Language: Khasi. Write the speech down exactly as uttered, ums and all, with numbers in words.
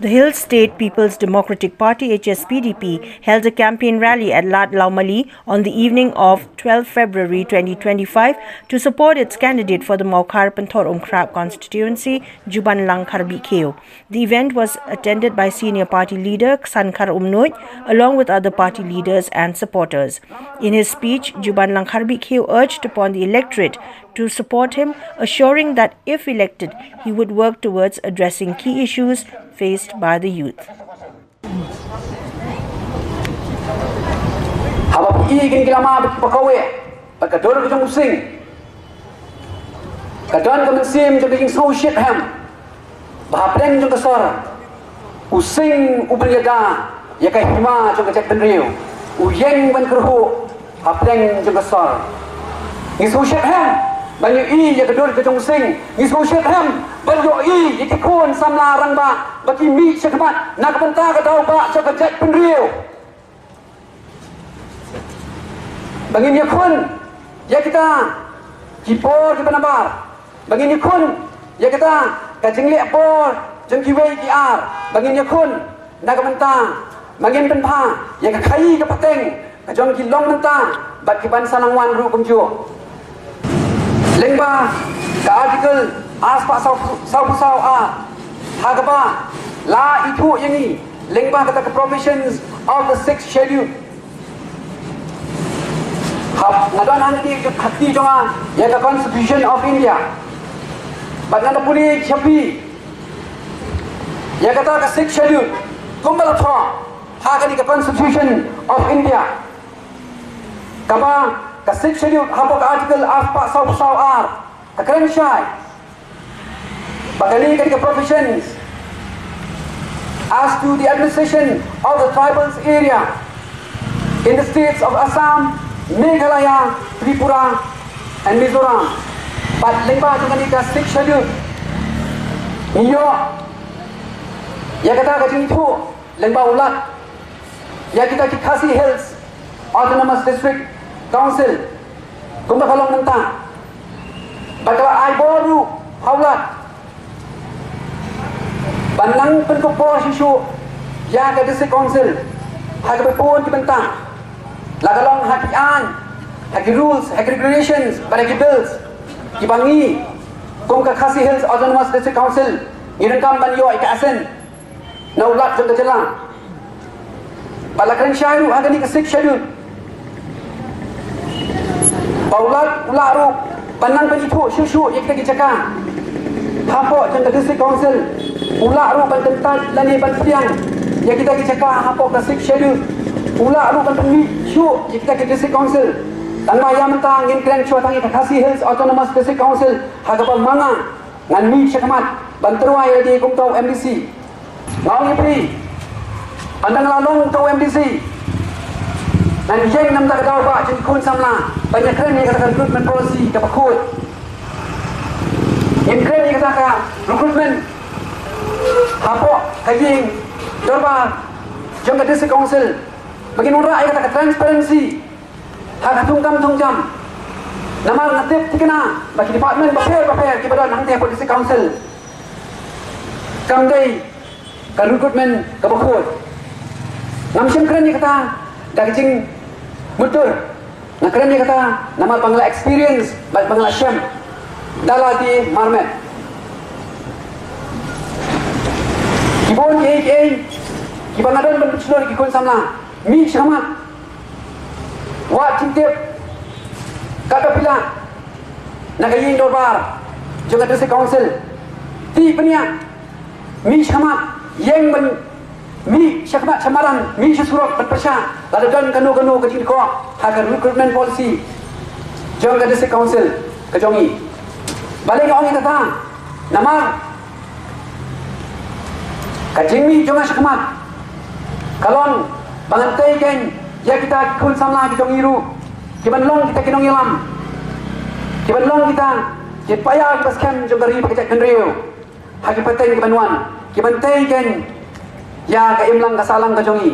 The Hill State People's Democratic Party, H S P D P, held a campaign rally at Lad Laumali on the evening of twelfth February twenty twenty-five to support its candidate for the Mawkhar Pynthorumkhrap constituency, Jubanlang Kharbih Khiew. The event was attended by senior party leader Ksankhar Umnuid, along with other party leaders and supporters. In his speech, Jubanlang Kharbih Khiew urged upon the electorate to support him, assuring that if elected, he would work towards addressing key issues faced by the youth. Haba phi i kine ki lama bad ki ba kawei bad ka dur ka jong u sing, ka don ka mynsiem jong ka jingsngewshitrhem ba hapdeng jong ka sor u sing u pynïada ïa ka hima jong ka jaitbynriew, u ïeng ban kyrhuh hapdeng jong ka sor. Ngi sngewshitrhem ban ïohi ïa ka dur ka jong u sing. Ngi sngewshitrhem ban ïohi ïa ki khun samla rangbah ba ki mih shakhmat na ka bynta ka daw bah jong ka jaitbynriew. Ba ngin ïakhun ïa kita ki por kiba nabar, ba ngin ïakhun ïa kita ka jingleh bor jong kiwei ki ar, ba ngin ïakhun na ka bynta ba ngin pynbha ïa ka khaii ka pateng ka jong ki long mynta bad ki ban sa nang wan ruh kumjuh. Lyngba ka Article arspah sawphew saw A, ha kaba la ithuh ïa ngi lyngba kata ka provisions of the Sixth Schedule. Hap nga don hangne ha kti jong nga ïa ka Constitution of India. Bad nga da pule sha phi ïa kata ka Sixth Schedule kumba la thoh ha kane ka Constitution of India. Kaba ka Sixth Schedule hapoh ka Article arspah sawphew saw A ka kren shai ba kane ka dei ka provisions as to the administration of the tribals area in the states of Assam, Meghalaya, Tripura and Mizoram. Bad lyngba jong kane ka Sixth Schedule ngi ïoh ïa kata ka jingithuh lyngba u Lat ïa kita ki Khasi Hills Autonomous District Council kumba ka long mynta. Bad ka la ai bor ruh ha u Lat ban nang pynkup bor shuh shuh ïa ka District Council ha kaba bun ki bynta, la ka long ha ki aiñ, ha ki rules, ha ki regulations bad ha ki bills kiba ngi kum ka Khasi Hills Autonomous District Council ngi donkam ban ïoh ïa ka assent na u Lat jong ka jylla. Bad la kren shai ruh ha kane ka Sixth Schedule ba u Lat u lah ruh ban nang pynithuh shuh shuh ïa kita ki jaka hapoh jong ka District Council. U lah ruh ban kyntait lane ban pdiang ïa kita ki jaka hapoh ka Sixth Schedule. U lah ruh ban pynmih shuh ïa kita ki District Council. Tangba ïa mynta ngin kren shuwa tang ïa ka Khasi Hills Autonomous District Council ha kaba ma nga ngan mih shakhmat ban tyrwa ïa lade kum uta u MDC. Nga ong ïa phi, ynda nga la long uta u MDC, ngan ïeng na ka bynta ka daw bah jong ki khun samla ban ïakren ïa kata ka recruitment policy kaba khuid. Ngin kren ïa kata ka recruitment hapoh ka ïing dorbar jong ka District Council ba ngin wanrah ïa kata ka transparency ha ka thungkam thungjam. Namar nga tip thikna ba ki department bapher bapher kiba don hangtei hapoh District Council kam dei ka recruitment kaba khuid. Ngam shym kren ïa kata da ka jingmutdur. Nga kren ïa kata namar ba nga la experience bad ba nga la shem da lade marmet. Ki bun kiei kiei kiba nga don ban pynshlur ïa ki khun samla, mih shakhmat, wad jingtip katba phi lah na ka ïing dorbar jong ka District Council. Tih bniah, mih shakhmat, ïeng ban mih shakhmat sha madan, mih sha surok ban pyrshah lada don kano kano ka jingdkoh ha ka recruitment policy jong ka District Council ka jong ngi. Balei nga ong ïa kata? Namar ka jingmih jong nga shakhmat ka long ba ngan tei keiñ ïa kita ki khun samla ki jong ngi ruh, ki ban long kita ki nongïalam, ki ban long kita ki paidbah kiba skhem jong ka ri bad ka jaitbynriew ha ki pateng ki ban wan, ki ban tei keiñ ïa ka imlang ka sahlang ka jong ngi.